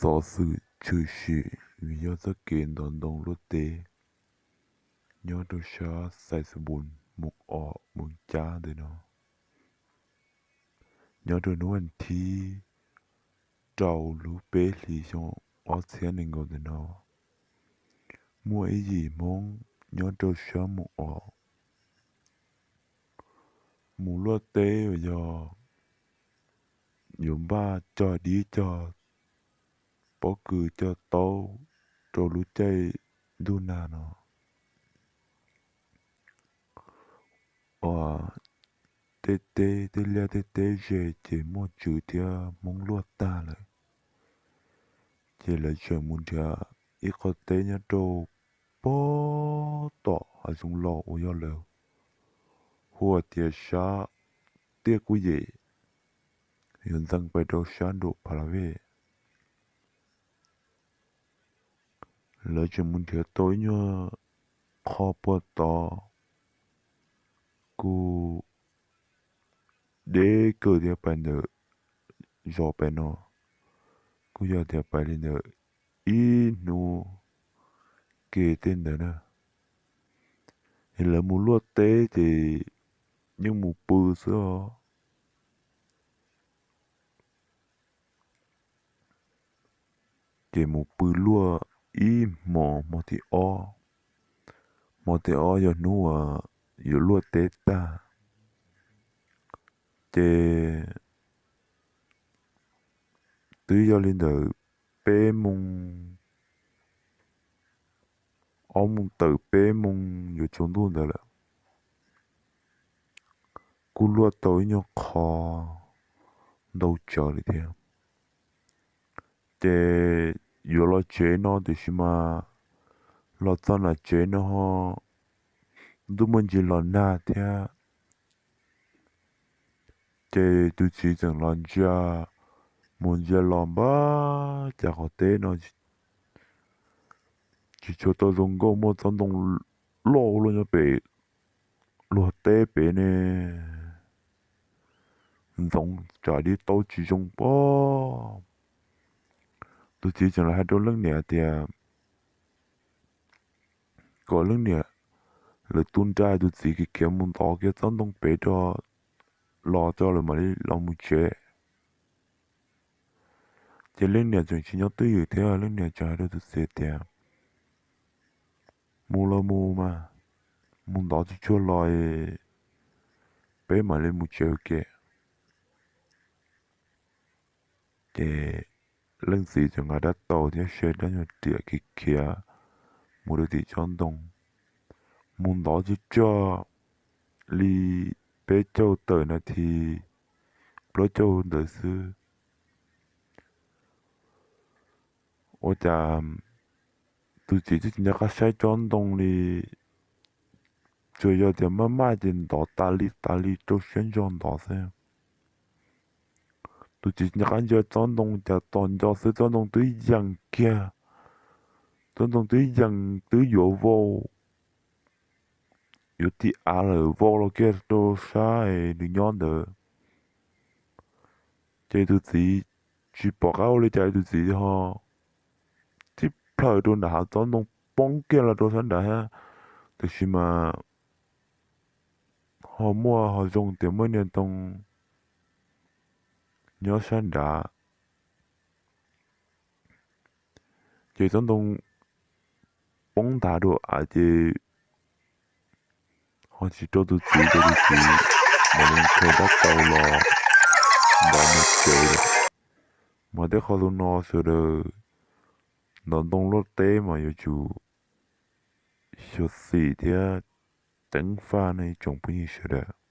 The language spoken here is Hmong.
tov xwm tshwm sim vim yog txoj kev ntov ntoo luaj teb nyob rau sab Xais Xas Npus, Moos Os, Moos Cab ntawm no. Nyob rau hnub vas thib rau lub peb hlis xyoo ob txhiab nees nkaum ntawm no, muaj ib yim Hmoob nyob rau sab Moos Os mus luaj teb uas yog yuav npaj cog dib cog pob kws cog taub rau lub caij ntuj nag no. Uas tej teb tej liaj tej teb ze ces muaj tswv thiab Hmoob luaj tag lawm, ces lawv tseem mus nrhiav ib qho teb nyob rau pog tom hav zoov laus uas yog lawv hu tias sab Tiaj Kuj Yem, yuav ntxeev pais rau sab nram Pha La Vej. Lawv tseem mus nrhiav tau ib nyuag qho puag tod, kuj deb kawg thiab, pais ntawm zos pem no kuj yog tias pais li ntawm ib hnub ke tej ntawd na. Es lawv mus luaj teb ces yeej mus pw xwb os. Ces mus pw luaj ib hmos, hmo thib ob, hmo thib ob yog hnub uas yuav luaj teb tag. Ces twb yog li ntawm peb moos, ob moos tawm peb moos yuav tsaus ntuj ntawd lawm, kuj luaj tau ib nyuag qho ntau tsawv li thiab. Ces yuav los tsev no tiam sis mas los txog nram tsev no ho ntuj muaj ntsis los nag thiab. Ces tus txiv tseem los ntsia mus ntsia los npab cas qhov teb no tsis tshua tau zoo nkauj, muaj tsob ntoo loj luaj nyob pem luag teb pem ne, ntxoov tsam dib taub tsis zoo pob. Tus txiv tseem los hais rau leej niam tias kom leej niam lawv tu nra tus txiv khiav khiav mus ntov kiag tsob ntoo pem rau los tso lawv mam li los mus tsev. Ces leej niam tseem tsis nyob twj ywm thiab, leej niam tseem hais rau tus txiv tias, mus los mus mas, mus ntov tsuag tsuag los peb mam li mus tsev ua ke. Ces leej txiv tseem nqa dab taus thiab saib dab nyuag riam khiav khiav mus rau tim tsob ntoo, mus ntov tsuag tsuag li peb caug tawm nas this, plaub caug ntawd xwb. Ua cas tus txiv twb tsis nco qab saib tsob ntoo li, tsuas yog tias maj maj ces ntov tas li tas li rau siab ntso ntov xwb. Tus txiv tsis nco qab ntsia tsob ntoo cas tos nco xwb tsob ntoo twb yees kiag, tsob ntoo twb yees twb yuav vau, yuav tim av lawm, vau los kiag rau sab nws nyob ntawd. Ces tus txiv tsis pom qab ua li cas, tus txiv ho tib plhaws rau nram hav, tsob ntoo poob kiag los rau sab nrad thiab. Tiam sis mas ho muaj, ho zoo tias muaj niag ntoo nyob sab nrad, ces tsob ntoo poob ntav dua av ces ho tsis rau tus txiv, ces tus txiv mam li khaws dab tau los ntov mus tsev lawm. Mas tej qhov tu no sawv daws ntov ntoo luaj teb mas yuav tsum xyuam xim thiab ceev faj ne ib tsoom phooj ywg sawv daws.